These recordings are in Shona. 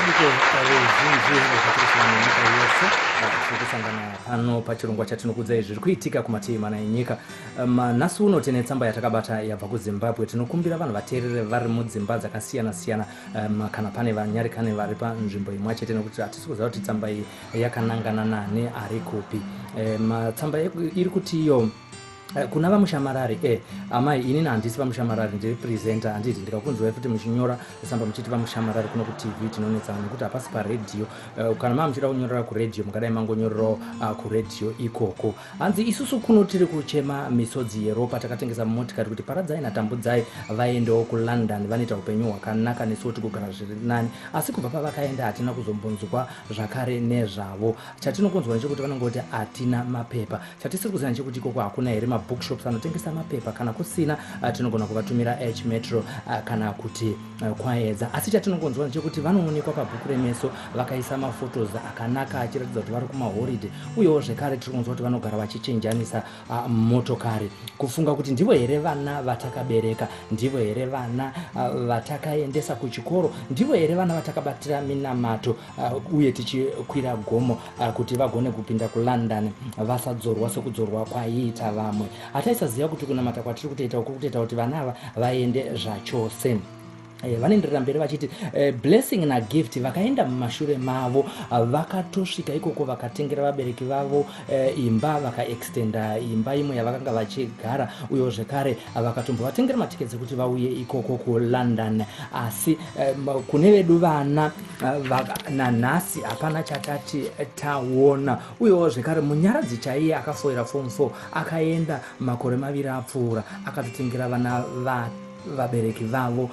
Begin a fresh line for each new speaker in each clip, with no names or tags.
Makadiko ruzhinji rwezvatiri nenyika yose. Tiri kusangana pano pachirongwa chatinokudzai zviri kuitika kumativi mana enyika. Nhasi uno tine tsamba yatakabata yabva kuZimbabwe. Tinokumbira vanhu vateerere vari mudzimba dzakasiyana siyana, kana pane vanyarikani vari panzvimbo imwe chete, nekuti hatisi kuziva kuti tsamba iyi yakanangana nani, ari kupi. Tsamba iri kuti iyo kuna VaMushamarari. Amai, inini handisi VaMushamarari, ndiri presenter, handiti? Ndikakunzwai futi muchinyora tsamba muchiti VaMushamarari kuno kuTV, tinonetsana nekuti hapasi paredhiyo. Kana maa muchida kunyorera kuredhiyo, mungadai mangonyorerawo kuredhiyo ikoko. Hanzi isusu kuno tiri kuchema misodzi yeropa. Takatengesa motikari kuti Paradzai naTambudzai vaendewo kuLondon, vanoita upenyu hwakanaka, nesuwo tigogara zviri nani. Asi kubva pavakaenda hatina kuzombonzwa zvakare nezvavo. Chatinokunzwa ndechekuti vanongoti hatina mapepa. Chatisiri kuziva ndechekuti ikoko hakuna here mabookshops anotengesa mapepa? Kana kusina, tinogona kuvatumira H Metro kana kuti Kwaedza. Asi chatinongonzwa ndechekuti vanoonekwa pabhuku remeso vakaisa maphotos akanaka achiratidza kuti vari kumahoride. Uyewo zvekare tiri kunzwa kuti vanogara vachichinjanisa motokari. Kufunga kuti ndivo here vana vatakabereka? Ndivo here vana vatakaendesa kuchikoro? Ndivo here vana vatakabatira minamato uye tichikwira gomo kuti vagone kupinda kuLondon, vasadzorwa sekudzorwa kwaiita vamwe? Hataisaziva kuti kunamata kwatiri kutoita kuri kutoita kuti vana ava vaende zvachose. Vanoenderera mberi vachiti Blessing naGift vakaenda mumashure mavo. Vakatosvika ikoko vakatengera vabereki vavo imba, vakaextenda imba imwe yavakanga vachigara. Uyewo zvekare vakatombovatengera matiketi ekuti vauye ikoko kuLondon. Asi kune vedu vana nanhasi hapana chatati taona. Uyewo zvekare Munyaradzi chaiye akafoira form 4 akaenda makore 2 apfuura, akatotengera vana va vabereki vavo.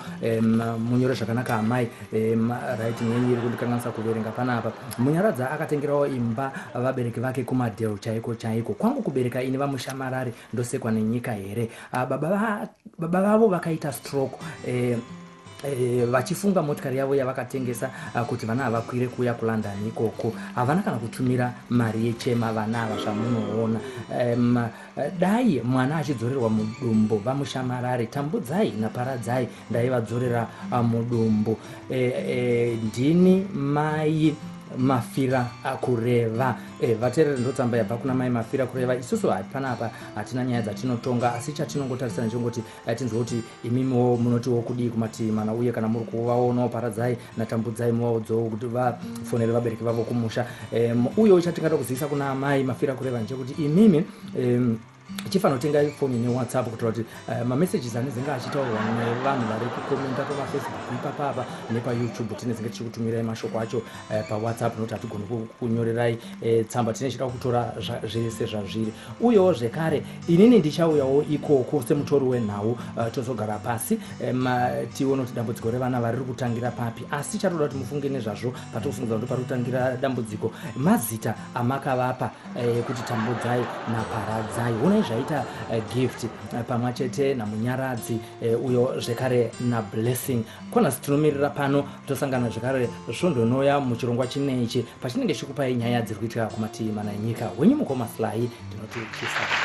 Munyore zvakanaka amai. Right, nyenyi iri kundikanganisa kuverenga panapa. Munyaradza akatengerawo imba vabereki vake kumadel chaiko chaiko. Kwangu kubereka ini VaMushamarari ndosekwa nenyika here? Baba vavo vakaita stroke vachifunga motikari yavo yavakatengesa kuti vana havakwire kuuya kuLondon ikoko. Havana kana kutumira mari yechema vana ava. Zvamunoona, dai mwana achidzorerwa mudumbu, VaMushamarari, Tambudzai naParadzai ndaivadzorera mudumbu. Ndini mai Mafira Kureva. Vateereri, ndotsamba yabva kuna mai Mafira Kureva. Isusu panapa hatina nyaya dzatinotonga, asi chatinongotarisa nechongoti tinzwe kuti imimiwo munotiwo kudii kumativi mana, uye kana muri kuvaonawo Paradzai naTambudzai, muvaudzewo kuti vafonere vabereki vavo kumusha. Uyewo chatingada kuzivisa kuna amai Mafira Kureva ndechekuti imimi chifanira kutenga foni neWhatsApp kuitira kuti mamessages anezenge achitaurwa nevanhu vari kukomenta pamaFacebook ipapapa nepaYouTube, tinezenge tichikutumirai mashoko acho paWhatsApp, nokuti hatigoni kunyorerai tsamba. Tine chida kutora zvese zvazviri. Uyewo zvekare inini ndichauyawo ikoko semutori wenhau, tozogara pasi, tione kuti dambudziko revana variri kutangira papi. Asi chatoda kuti mufunge nezvazvo, patosungudza kuti pari kutangira dambudziko mazita amakavapa ekuti Tambudzai naParadzai. Onai zvaita Gift pamwe chete naMunyaradzi, uyo zvekare naBlessing. Konasi tinomirira pano, tosangana zvekare svondo noya muchirongwa chinechi pachinenge chikupai nyaya dziri kuitika kumativi mana enyika. Wenyu mukoma Sly, ndinoti chisa.